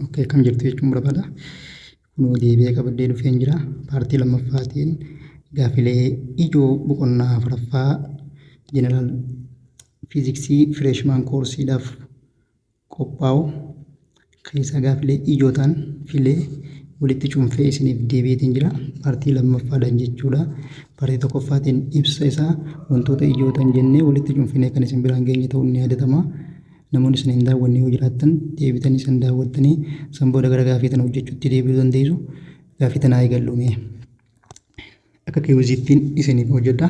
Okay, akkam jirtu jechuun barbaada. Kunoo deebi'ee qabadhee dhufeen jira. Paartii lammaffaatiin gaafilee ijoo boqonnaa afuraffaa general fiiziksii freshman koorsiidhaaf qophaa'u keessaa gaafilee ijoo ta'an filee walitti cuunfee isiniif deebi'eetiin jira. Paartii lammaffaadhaan jechuudha. Paartii tokkoffaatiin ibsa isaa wantoota ijoo ta'an jennee walitti cuunfinee kan isin biraan geenye ta'uun ni yaadatama. Namoonni isin hin daawwanne yoo jiraattan deebitanii san daawwattanii san booda gara gaafii tana hojjechuutti deebi'uu dandeessu. Gaafii tana haa eegallu mee. Akka kiwuziittiin isiniif hojjedha.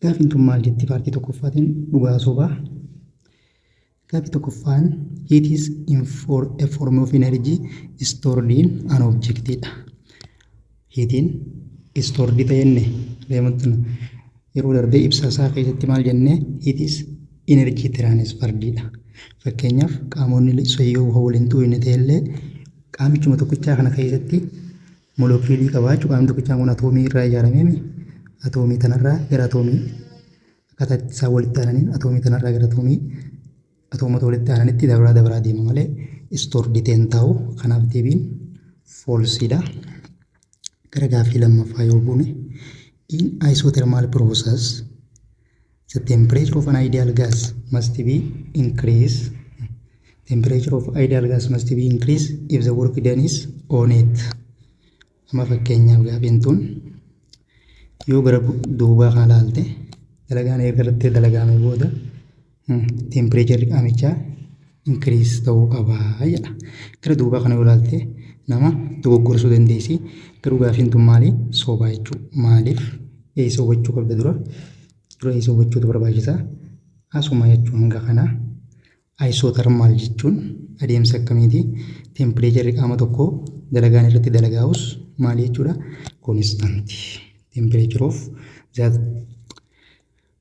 Gaafiin tun maal jetti? Paartii tokkoffaatiin dhugaa sobaa. Gaaffii tokkoffaan heat is in for a form of energy stored in an object dha. Heatiin stored ta'e jenne reemutti yeroo darbee ibsa isaa keessatti maal jenne? Heat is energy transferred dha. Fakkeenyaaf, qaamonni yoo waliin xuqne ta'ellee qaamichuma tokkichaa kana keessatti molookiilii qabaa jechuudha. Qaamni tokkichaa kun atoomii irraa ijaaramee, atoomii tanarraa gara atoomii akkaataa itti isaan walitti aananiin atoomii tanarraa gara atoomii atoomota walitti aananitti dabraa dabraa deema malee stored ta'e hin taa'u. Kanaaf deebiin falseiidha. Gara gaaffii lammaffaa yoo buune, in isothermal process the temperature of an ideal gas must be increased. Temperature of ideal gas must be increased if the work done is on it. Amma fakkeenyaaf, gaaffiin tun yoo gara duubaa kana ilaalte, dalagaan erga irratti dalagame booda temperature'rri qaamichaa increase ta'uu qabaa jedha. Gara duubaa kana yoo ilaalte nama dogoggorsuu dandeessi. Garuu gaaffiin tun maali? Sobaa jechuudha. Maaliif? Eessa hubachuu qabda dura? Dura eessa hubachuutu barbaachisaa? Asuma jechuun hanga kanaa isothermal jechuun adeemsa akkamiiti? Temperature'rri qaama tokkoo dalagaan irratti dalagaa'us maali jechuudha? Constant. Temperature of that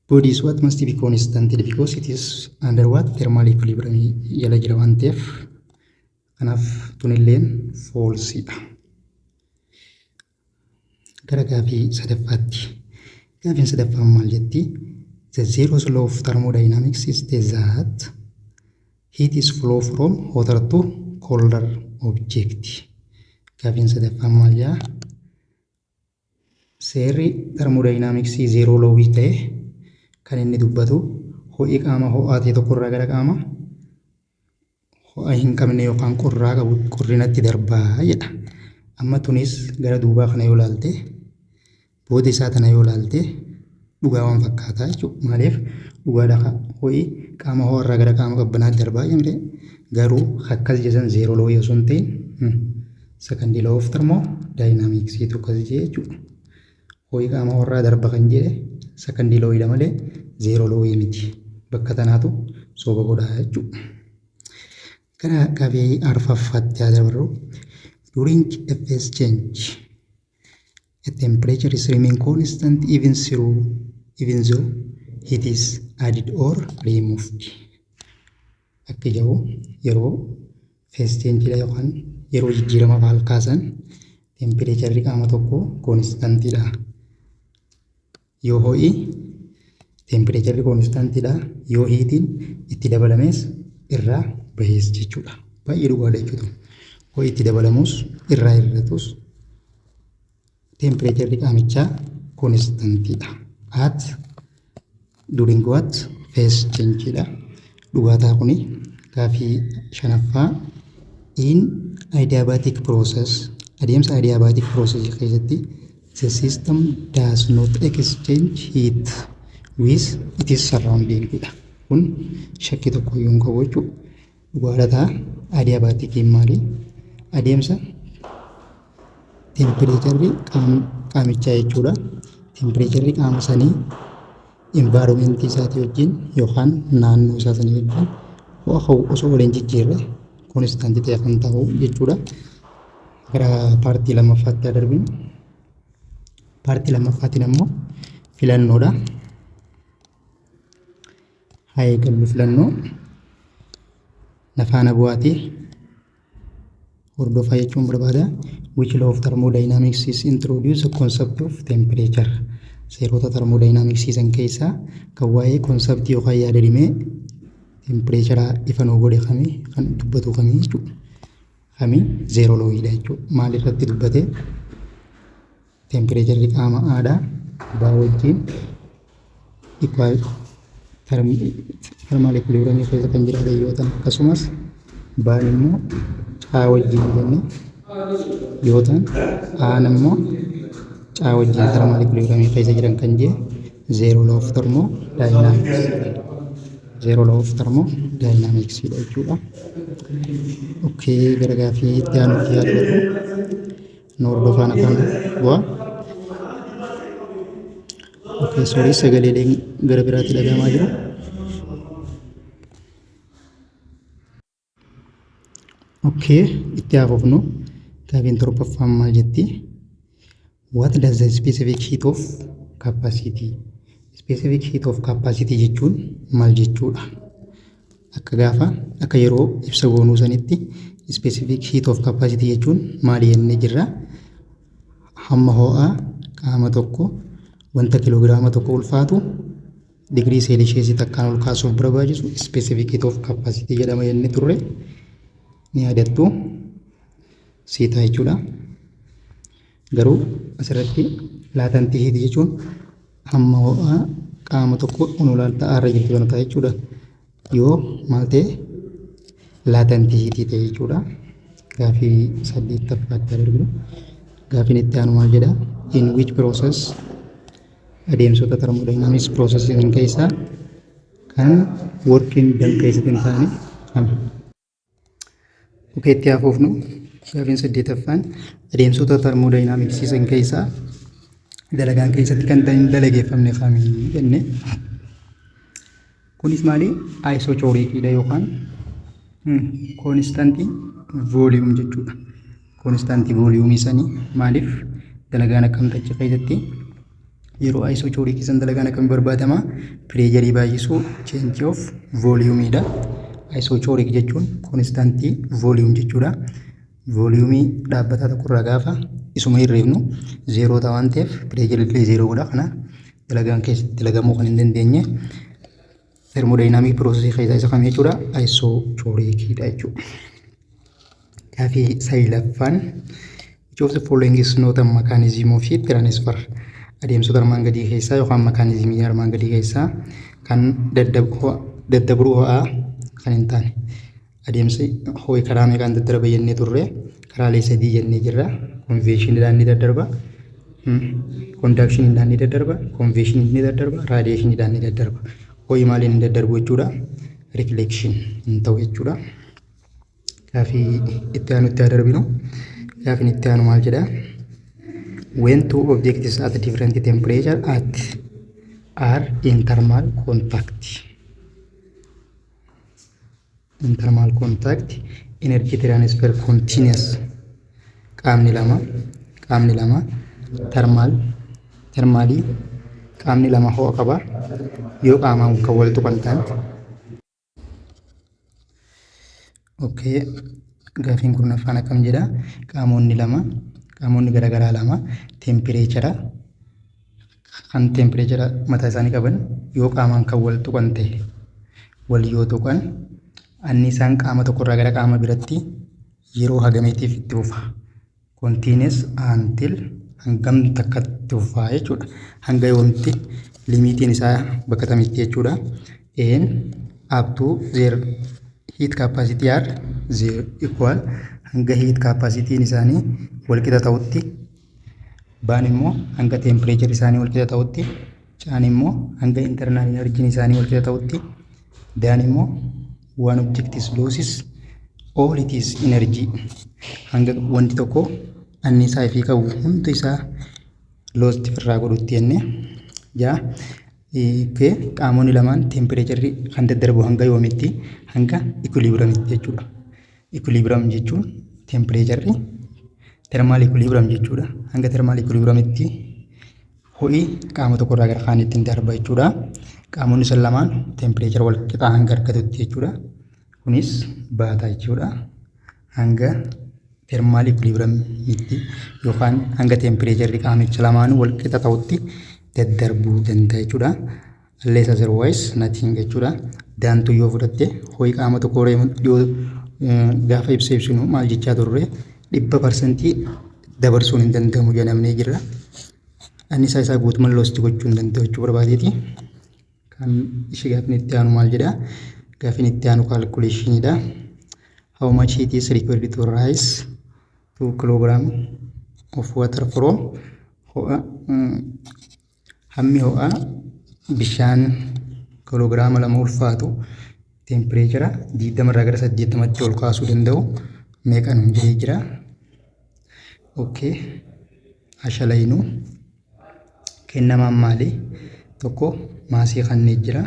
body is what must be constant because it is under what? Thermal equilibrium jala jira waan ta'eef, kanaaf tunilleen falseiidha. Gara gaafii sadaffaatti. Gaafiin sadaffaan maal jetti? The zeroth law of thermodynamics is that heat is flow from hotter to colder object. Gaafiin sadaffaan maal jedhaa? Seerri thermodynamicsii zero lawii ta'e kan inni dubbatu ho'i qaama ho'aa ta'e tokkorraa gara qaama ho'a hin qabne yookaan qorraa qabu qorrinatti darbaa jedha. Amma tunis gara duubaa kana yoo ilaalte, booda isaa tana yoo ilaalte, dhugaa waan fakkaataa jechuudha. Maaliif dhugaadha? Ho'i qaama ho'arraa gara qaama qabbanaatti darbaa jedhamte. Garuu akkas jedhan zero lawii osoo hin ta'in second law of thermodynamicsiitu akkas jedhe jechuudha. Ho'i qaama ho'arraa darba kan jedhe second lawiidha malee zero lawii miti. Bakka tanaatu soba godhaa jechuudha. Gara gaaffii arfaffaatti haa dabarru. During a phase change, a temperature is remain constant even though heat is added or removed. Akka jedhu yeroo phase change yookaan yeroo jijjiirama faal kaasan temperature'rri qaama tokkoo constantiidha. Yoo ho'i temperature'rri constantiidha. Yoo heatiin itti dabalames irraa bahees jechuudha. Baay'ee dhugaadha jechuudha. Ho'i itti dabalamus irraa hir'atus temperature'rri qaamichaa constantiidha. At during what? Phase changeidha. Dhugaataa kuni. Gaafii shanaffaa, in adiabatic process, adeemsa adiabatic process keessatti the system does not exchange heat with its surrounding dha. Kun shakkii tokko iyyuu hin qabu jechuudha. Dhugaadha ta'a. Adiabaticiin maali? Adeemsa temperature'rri qaamichaa jechuudha. Temperature'rri qaama sanii environmentii isaatii wajjin yookaan naannoo isaa sanii wajjin ho'a ka'u osoo waliin jijjiirre constantii ta'e kan ta'u jechuudha. Gara paartii lammaffaatti haa darbinu. Paartii lammaffaatiin ammoo filannoodha. Haa eegallu filannoo. Na faana bu'aatii hordofaa jechuun barbaada. Which law of thermodynamics is introduce the concept of temperature? Seerota thermodynamics san keessaa kan waa'ee conceptii yookaan yaada dhimee temperatureaa ifa nuu godhe kamii, kan dubbatu kamii jechuudha. Kami? Zeroth lawiidha jechuudha. Maal irratti dubbate? Temperatureri qaama A'dhaa B wajjin equal thermal equilibrium keessa kan jiraatan yoo ta'an, akkasumas B'n immoo C wajjin jenne yoo ta'an, A'n immoo C wajjin thermal equilibrium keessa jiran kan jee zeroth law of thermodynamics, zeroth law of thermodynamics dha jechuudha. Okay, gara gaafii itti aanutti yaada godhu nu hordofaan afaan bu'aa. Okay, sorry, sagaleeleen gara biraatti dhagahamaa jiru. Okay, itti haafofnu. Gaafiin torbaffaan maal jetti? What does the specific heat of capacity? Specific heat of capacity jechuun maal jechuudha? Akka gaafa akka yeroo ibsa goonuu sanitti specific heat of capacity jechuun maali jennee jirra? Hamma ho'aa qaama tokko wanta kiloogiraama 1 ulfaatu digirii seelisheesii takkaan ol kaasuuf barbaachisu specific heat of capacity jedhama jennee turre, ni yaadattu siitaa jechuudha. Garuu asirratti latent heat jechuun hamma ho'aa qaama tokko onolaaltaa irra jirtu kana ta'a jechuudha. Yoo maal ta'e? Latent heat ta'e jechuudha. Gaafii saddeettaffaatti darbinu. Gaafiin itti aanu maal jedha? In which process, adeemsota thermodynamics processii keessaa kan working done keessatti hin taane kami? Okay, itti hafuufnu. Gaafiin saddeettaffaan adeemsota thermodynamics san keessaa dalagaan keessatti kan hin dalageeffamne kamii jenne. Kunis maali? Isochoricidha yookaan constant volume jechuudha. Constant volume sanii maaliif dalagaan akkamtu achi keessatti? Yeroo isochoric san dalagaan akkamii barbaadama? Pressure baay'isuu change of volumeidha. Isochoric jechuun constant volume jechuudha. Volume dhaabbataa tokkorraa gaafa isuma hirreefnu zeeroo ta'a waan ta'eef pressure illee zeeroo godha. Kana dalagaan keessatti dalagamuu kan hin dandeenye thermodynamic processii keessaa isa kam jechuudha? Isochoricidha jechuudha. Gaafii saglaffaan, which of the following is not a mechanism of heat transfer? Adeemsota armaan gadii keessaa yookaan mechanismii armaan gadii keessaa kan daddabruu ho'aa kan hin taane. Adeemsi ho'i karaa meeqaan daddarba jennee turre? Karaalee sadii jennee jirra. Convectioniidhaan ni daddarba. Conductioniidhaan ni daddarba. Convectioniin ni daddarba. Radiationiidhaan ni daddarba. Ho'i maaliin hin daddarbu jechuudha? Reflection hin ta'u jechuudha. Gaafii itti aanutti haa darbinu. Gaafiin itti aanu maal jedha? When two objects at different temperature at are in thermal contact. In thermal contact, energy transfer continuous. Qaamni lama thermalii qaamni lama ho'a qaba yoo qaamaan kan wal tuqan ta'an. Okay. Gaafiin kurnaffaan akkam jedha? Qaamonni garaagaraa lama temperature kan temperature mataa isaanii qaban yoo qaamaan kan wal tuqan ta'e, wal yoo tuqan, anniisaan qaama tokkorraa gara qaama biratti yeroo hagamiitiif itti fufa? Continuous until hangam takka itti fufa jechuudha. Hanga yoomitti? Limitiin isaa bakka kamitti jechuudha? N up to their heat capacity are zero equal, hanga heat capacity isaanii walqixa ta'utti. B'n immoo hanga temperature isaanii walqixa ta'utti. C'n immoo hanga internal energy isaanii walqixa ta'utti. D'n immoo one object is loses all its energy, hanga wanti tokko anniisaa ifii qabu hunda isaa lost ofirraa godhutti jennee jaa. Okay. Qaamonni lamaan temperatureri kan daddarbu hanga yoomitti? Hanga equilibriumitti jechuudha. Equilibrium jechuun temperatureri thermal equilibrium jechuudha. Hanga thermal equilibriumitti ho'i qaama tokkorraa gara kaanitti hin darba jechuudha. Qaamonni sun lamaan temperature wal qixaa hanga argatutti jechuudha. Kunis baata jechuudha. Hanga thermal equilibriumitti yookaan hanga temperatureri qaamicha lamaanuu wal qixa ta'utti daddarbuu danda'a jechuudha. Unless otherwise nothing jechuudha. Daantuu yoo fudhatte ho'i qaama tokko yoo Gaafa ibsa ibsinu maal jechaa turre? 100% dabarsuun hin danda'amu jedhamnee jirra. Annisaa isaa guutummaan lost gochuu hin danda'u jechuu barbaadeeti. Kan ishee gaafni itti aanu maal jedhaa? Gaafni itti aanu calculationiidha. How much it is required to rise 2 kilogram of water from ho'a, hammi ho'aa bishaan kiloogiraama 2 ulfaatu temperature 20 irraa gara 80tti ol kaasuu danda'u meeqa nuun jedhee jira. Okay. Ashalayinuu kennamaan maali? Tokko massii kannee jira.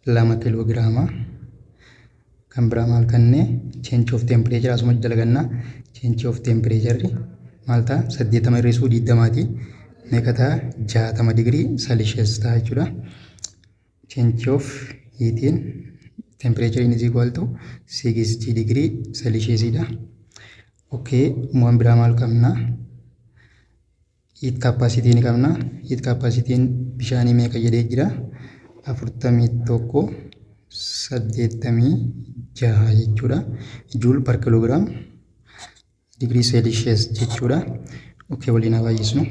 2 kiloogiraama. Kan biraa maal kannee? Change of temperature asuma dalagannaa. Change of temperature maal ta'a? 80 hir'isuu 20ti. Meeqa ta'a? 60 digirii Celsius ta'a jechuudha. Change of heatiin temperature is equal to 60 degree Celsiusidha. Okay, waan biraa maal qabna? Heat capacity ni qabna. Heat capacity bishaanii meeqa jedhee jira? 41.86 jechuudha. Joule per kilogram degree Celsius jechuudha. Okay, waliin haa baay'isnu.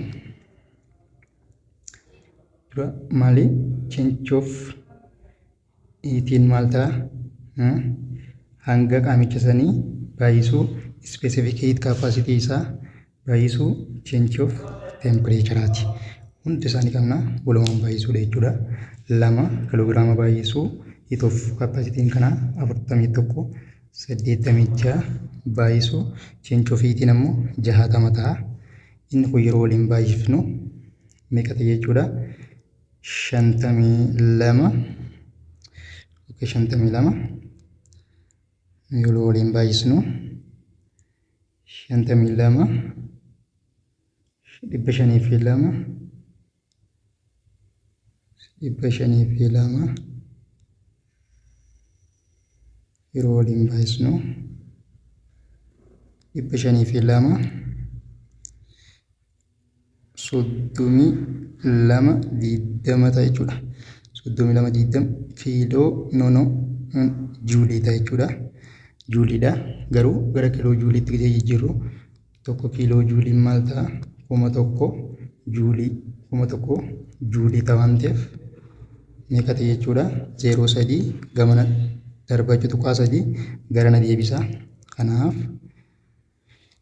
Dura maali? Change of heatiin maal ta'a? Hanga qaamicha sanii baay'isuu specific heat capacity isaa baay'isuu change of temperatureati. Hundi isaanii qabna, walumaan baay'isuudha jechuudha. 2 kiloogiraama baay'isuu heat of capacity kanaa 41.86 baay'isuu change of heatiin ammoo 60 ta'a. Inni kun yeroo waliin baay'ifnu meeqa ta'e jechuudha? 52. Okay, 52 yeroo waliin baay'isnu 52, 502, 502 yeroo waliin baay'isnu 502 32 20 ta'a jechuudha. 32 20 kiiloo, no, no, juulii ta'a jechuudha. Juuliidha. Garuu gara kiiloo juuliitti gisee jijjiirru 1 kiiloo juuliin maal ta'a? 1000 juulii, 1000 juulii ta'a waan ta'eef meeqa ta'e jechuudha? Zeeroo sadii gamana darbachuu, tuqaa sadii garana deebisa. Kanaaf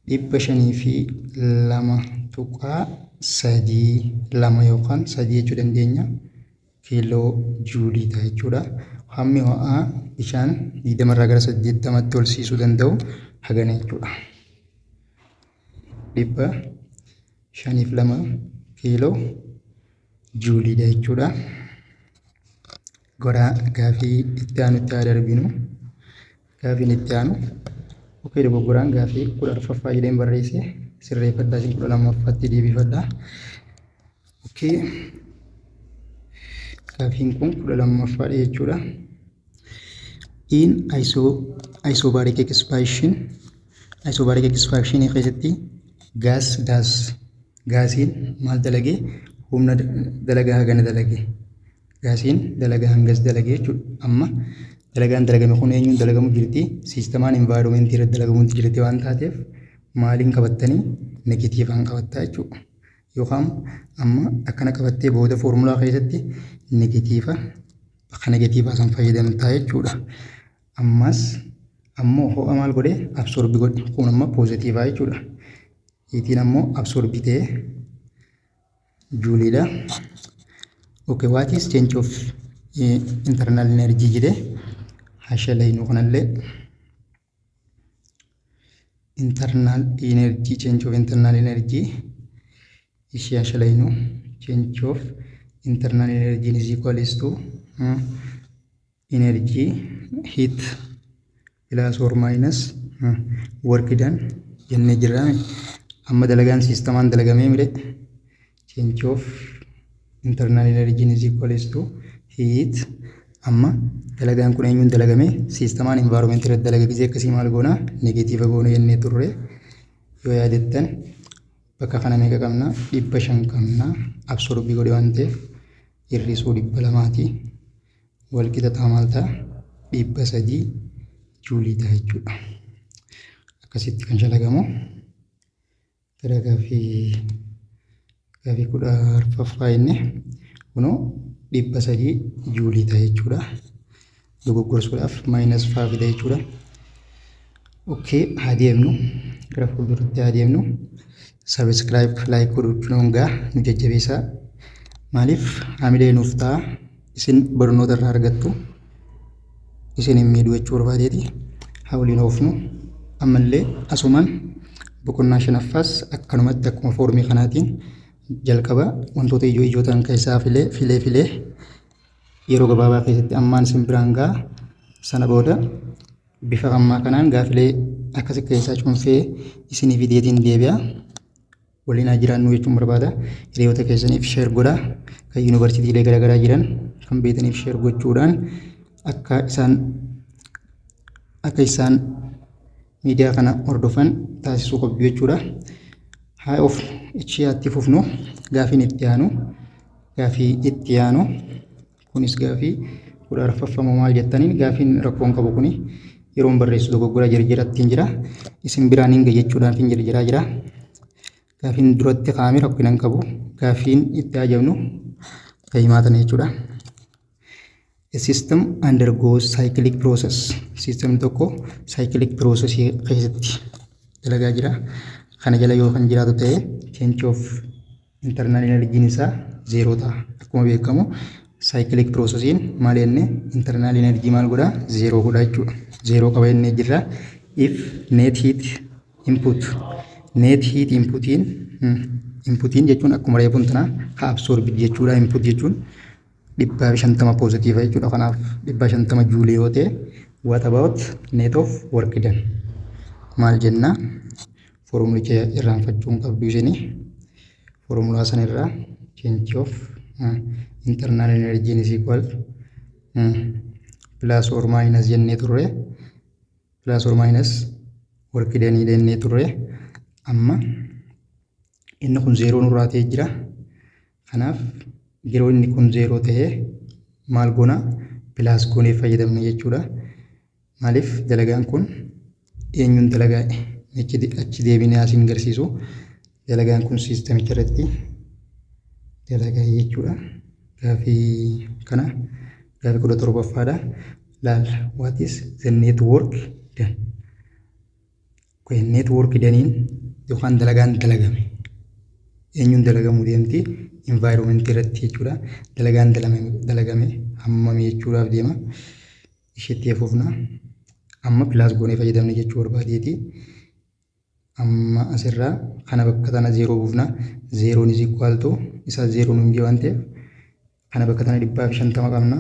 502.32 yookaan sadii jechuu dandeenya. Kiiloo juulii ta'a jechuudha. Hammi ho'aa bishaan 20rraa gara 80tti ol siisuu danda'u hagana jechuudha. 502 kiiloo juuliidha jechuudha. Gara gaafii itti aanutti haa darbinu. Gaafiin itti aanu, okay, dogoggoraan gaafii 14ffaa jedheen barreesse, sirreeffadhaa, isin 12ffaatti deebifadhaa. Okay. Gaafiin kun 12ffaadha jechuudha. In isobaric expansion, isobaric expansion keessatti gas does, gaasiin maal dalagee? Humna dalagaa hagana dalage. Gaasiin dalagaa hangas dalage jechuudha. Amma dalagaan dalagame kun eenyuun dalagamu jirti? Systemaan environmentii irratti dalagamuutti jirti waan taateef maaliin qabattanii? Negativeaan qabattaa jechuudha. Yookaan amma akkana qabattee booda foormulaa keessatti negative, bakka negativeaa san fayyadamtaa jechuudha. Ammas ammoo ho'a maal godhee? Absorb godhe. Kun amma positiveaa jechuudha. Heatiin ammoo absorb ta'ee juuliidha. Okay, what is change of internal energy jedhee hashalaynu kanallee. Internal energy, change of internal energy ishee hashalaynu. Change of internal energy is equals to energy heat plus or minus work done jennee jirra. Amma dalagaan systemaan dalagamee mire, change of internal energy is equals to heat. Amma dalagaan kun eenyuun dalagame? Systemaan environment irratti dalaga. Gisee akkasii maal goona? Negative goona jennee turre yoo yaadattan. Bakka kana meeqa qabna? 500 qabna. Absorb godhe waan ta'eef hir'isuu 200ti. Walqixa ta'a, maal ta'a? 300. Juulii ta'a jechuudha. Akkasitti kan shalagamu. Gara gaafii 14ffaa inni kunoo 300 juulii ta'a jechuudha. Dogoggorsuudhaaf minus faa fida jechuudha. Okay, haa deemnu, gara fuulduratti haa deemnu. Subscribe, like godhuun hungaa nu jajjabeessaa. Maaliif haamilee nuuf ta'a, isin barnoota irraa argattu, isin hin miidhu jechuu barbaadeeti. Haa waliin oofnu. Ammallee asumaan boqonnaa shanaffaas akkanumatti akkuma foormii kanaatiin jalqaba wantoota ijoo ijoo ta'an keessaa filee filee filee yeroo gabaabaa keessatti ammaan isin biraan ga'a. Sana booda bifa ammaa kanaan gaafilee akkasi keessaa cuunfee isinii fideetiin deebi'a. Waliin haa jiraannu jechuun barbaada. Hiriyoota keessaniif share godhaa. Kan yuunivarsiitiilee garaagaraa jiran kan beekaniif share gochuudhaan akka isaan miidiyaa kana hordofan taasisuu qabdu jechuudha. Haa of ichi itti fufnu. Gaafiin itti aanu, gaafii itti aanu kunis gaafii 14ffamoo maal jettaniin, gaafiin rakkoon qabu kuni yeroon barreessu dogoggora jirjirattiin jira. Isin biraan hin jechuudhaan fin jirjiraa jira. Gaafiin duratti kaa'ame rakkina hin qabu. Gaafiin itti ajabnu himaa tana jechuudha. A system undergoes cyclic process. System tokko cyclic process keessatti dalagaa jira. Kana jala yoo kan jiraatu ta'e, change of internal energy isaa zero ta'a. Akkuma beekamu cyclic processiin maal jenne? Internal energy maal godha? Zero godha jechuudha. Zero qaba jennee jirra. If net heat input, net heat inputiin jechuun akkuma reefuun tanaa ka absorb jechuudha. Input jechuun 150 positive jechuudha. Kanaaf 150 juulii yoo ta'e, what about net of work done? Maal jenna? Foormulicha irraanfachuu hin qabdu isinii. Foormulaa sana irraa change of internal energy is equal plus or minus jennee turre, plus or minus work done jennee turre. Amma inni kun zero nurraa ta'ee jira. Kanaaf yeroo inni kun zero ta'ee maal goona? Plus goonee fayyadamna jechuudha. Maaliif? Dalagaan kun eenyuun dalagaa? Achi deebinee asiin agarsiisu, dalagaan kun siistamicha irratti dalagaa jechuudha. Gaafii kana, gaafii 17ffaadha. Laal, what is the net work done? Net work doneiin yookaan dalagaan dalagame eenyuun dalagamuu deemti? Environment irratti jechuudha. Dalagaan dalagame hammami jechuudhaaf deema. Isheetti hafuufna. Amma plus goonee fayyadamne jechuu barbaadeeti. Amma asirraa kana bakka tana zero buufna. Zeroon is equal to isa zero nuun jee waan ta'eef, kana bakka tana 150 qabna.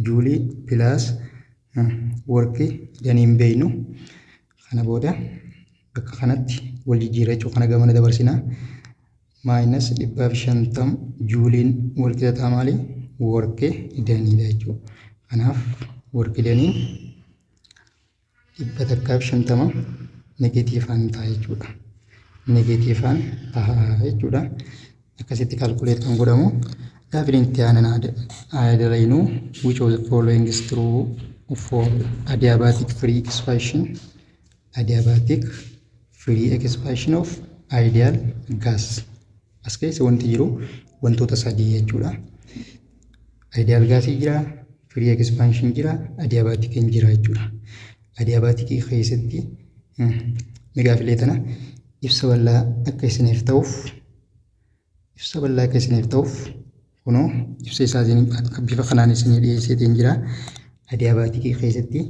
Juulii plus work doneiin beeynu. Kana booda bakka kanatti wal jijjiira jechuudha. Kana gamana dabarsina. Minus 150 juuliin wal qixa ta'a maali? Work doneiidha jechuudha. Kanaaf work doneiin 150 negativeaan ta'a jechuudha. Negativeaan ta'a jechuudha. Akkasitti calculate kan godhamu. Gaafiin itti aanan haa dalaynu. Which of the following is true for adiabatic free expansion? Adiabatic free expansion of ideal gas. As keessa wanti jiru wantoota sadii jechuudha. Ideal gasii jira, free expansion jira, adiabaticiin jira jechuudha. Adiabaticii keessatti gaafilee tana ibsa bal'aa akka isiniif ta'uuf kunoo ibsa isaatiin akka bifa kanaan isinii dhiyeesseetiin jira. Adiabaticii keessatti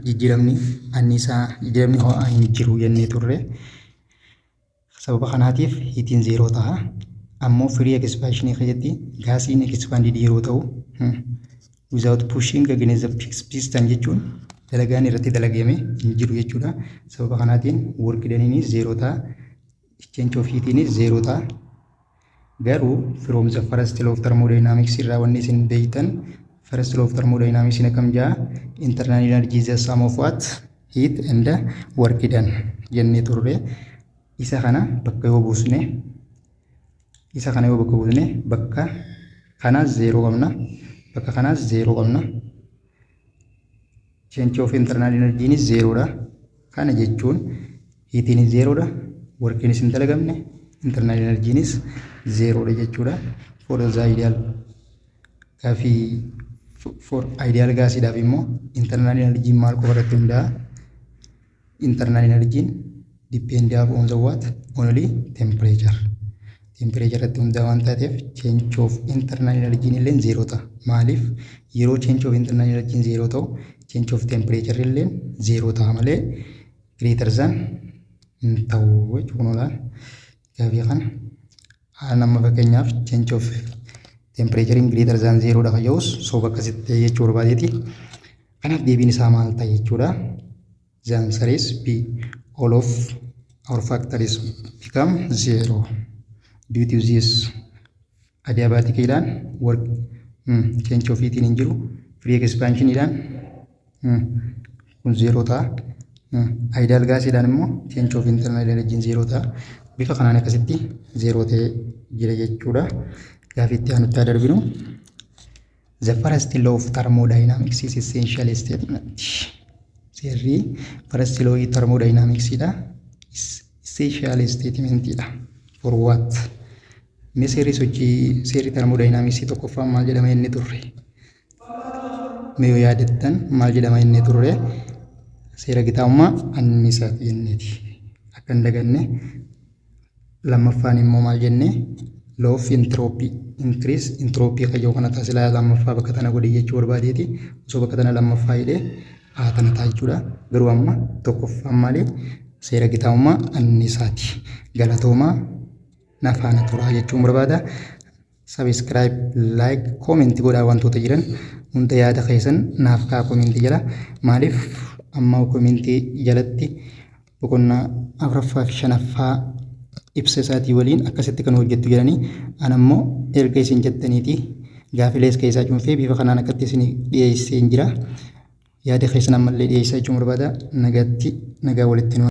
jijjiiramni anniisaa, jijjiiramni ho'aa hin jiru jennee turre. Sababa kanaatiif heatiin zero ta'a. Ammoo free expansionii keessatti gaasiin expanded yeroo ta'u without pushing against the piston jechuun dalagaan irratti dalagame hin jiru jechuudha. Sababa kanaatiin work doneiinis zero ta'a. Change of heatiinis zero ta'a. Garuu from the first law of thermodynamics irraa wanni isin beektan, first law of thermodynamics akkam jaa? Internal energy is the sum of what? Heat and work done jennee turre. Isa kana bakka yoo buusne, isa kana yoo bakka buusne, bakka kanaas zero qabna, bakka kanaas zero qabna. Change of internal energy zeroodha. Kana jechuun heatiinis zeroodha. Workiinis hin dalagamne, internal energynis zeroodha jechuudha. For the ideal gaafii, for ideal gasiidhaaf immoo internal energy maal qofa irratti hundaa'a? Internal energy depend on the what? Only temperature. Temperature irratti hundaa'a waan taateef, change of internal energy illee zero ta'a. Maaliif? Yeroo change of internal energy zero ta'u, change of temperature illee zero ta'a malee greater than hin ta'u jechuudha. Gaafii kana haala amma fakkeenyaaf change of temperature greater than zero dha kan jedhus soba akkasitti ta'e jechuu barbaadeeti. Kanaaf deebiin isaa maal ta'a jechuudha? The answer is B. All of our factors become zero due to this adiabaticiidhaan work, change of heatiin hin jiru, free expansioniidhaan kun zero ta'a. Ideal gasiidhaan immoo change of internal energy zero ta'a. Bifa kanaan akkasitti zero ta'ee jira jechuudha. Gaafii itti aanutti haa darbinu. The first law of thermodynamics is essential statement. Seerri first law thermodynamics dha. Essential statement dha. For what? Mee seerri sochii, seerri thermodynamics tokkoffaan maal jedhama inni turre? Mee yoo yaadattan maal jedhama inni turre? Seera gitaa'ummaa anniisaati jenneeti. Akka hin daganne. Lammaffaan immoo maal jenne? Law of entropy increase entropy kayyoo kana taasisaa lammaffaa bakka tana godhi jechuu barbaadeeti. Osoo bakka tana lammaffaa jedhee haa tana ta'a jechuudha. Garuu amma tokkoffaan maali? Seera gitaa'ummaa anniisaati. Galatoomaa, na faana turaa jechuun barbaada. Subscribe, like, comment godhaa. Wantoota jiran hunda yaada keessan naaf kaa comment jala. Maaliif amma comment jalatti boqonnaa afuraffaa fi shanaffaa ibsa isaatii waliin akkasitti kan hojjettu jedhanii, an ammoo erga isin jettaniiti gaafilees keessaa cuunfee bifa kanaan akkatti isin dhiyeessee jira. Yaada keessan ammallee dhiyeessaa jechuun barbaada. Nagaatti, nagaa walitti nu